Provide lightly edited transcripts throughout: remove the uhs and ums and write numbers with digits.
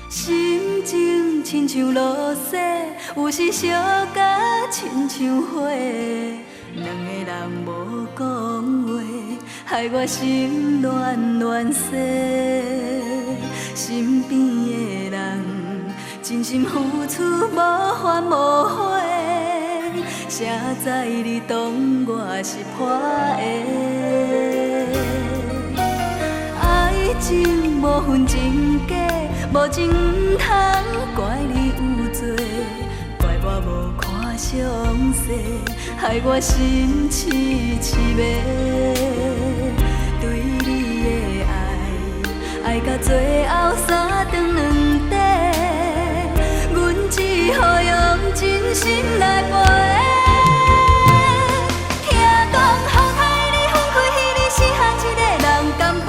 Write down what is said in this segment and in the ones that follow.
心情親像露雪，有時燒甲親像火。兩个人無講話，害我心亂亂踅。身邊的人真心付出，無怨無悔，誰知你當我是破的。愛情無分真假，無情毋通怪你有罪，怪我無看詳細，害我心痴痴迷。對你的愛，愛到最後三長兩短，阮只好用真心來賠。聽講予你分開彼日是予一个人干杯。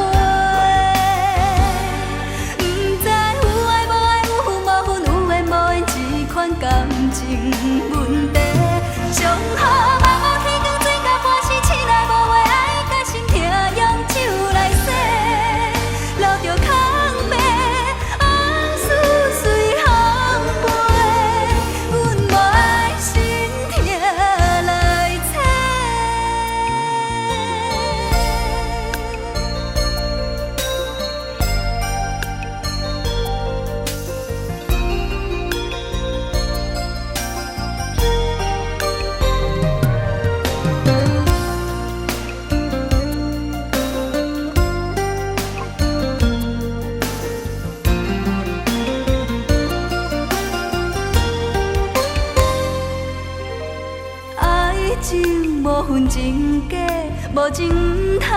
毋知有愛無愛，有分無分，有緣無緣，這款感情問題。上好茫無天光，醉到半死，痴來無話，愛甲心疼用酒來洗，留著空白，往事隨風飛，阮無愛心疼來猜。愛情無分真假，無情毋通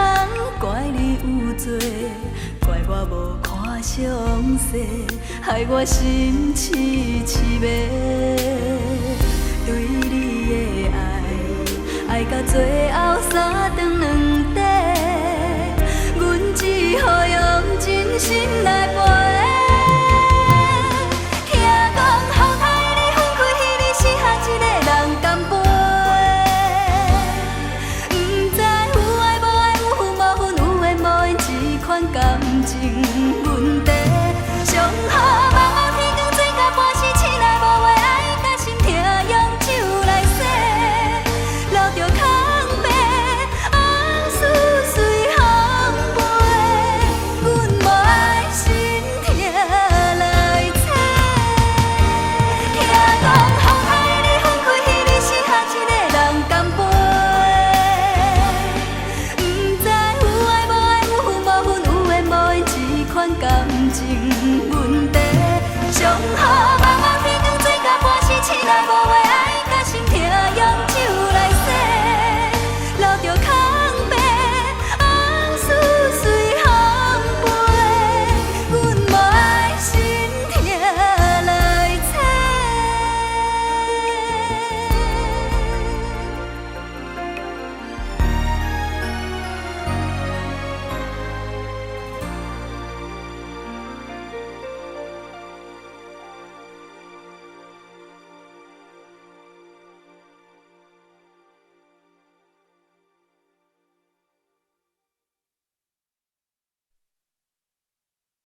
怪你有罪，怪我無看詳細，害我心痴痴迷。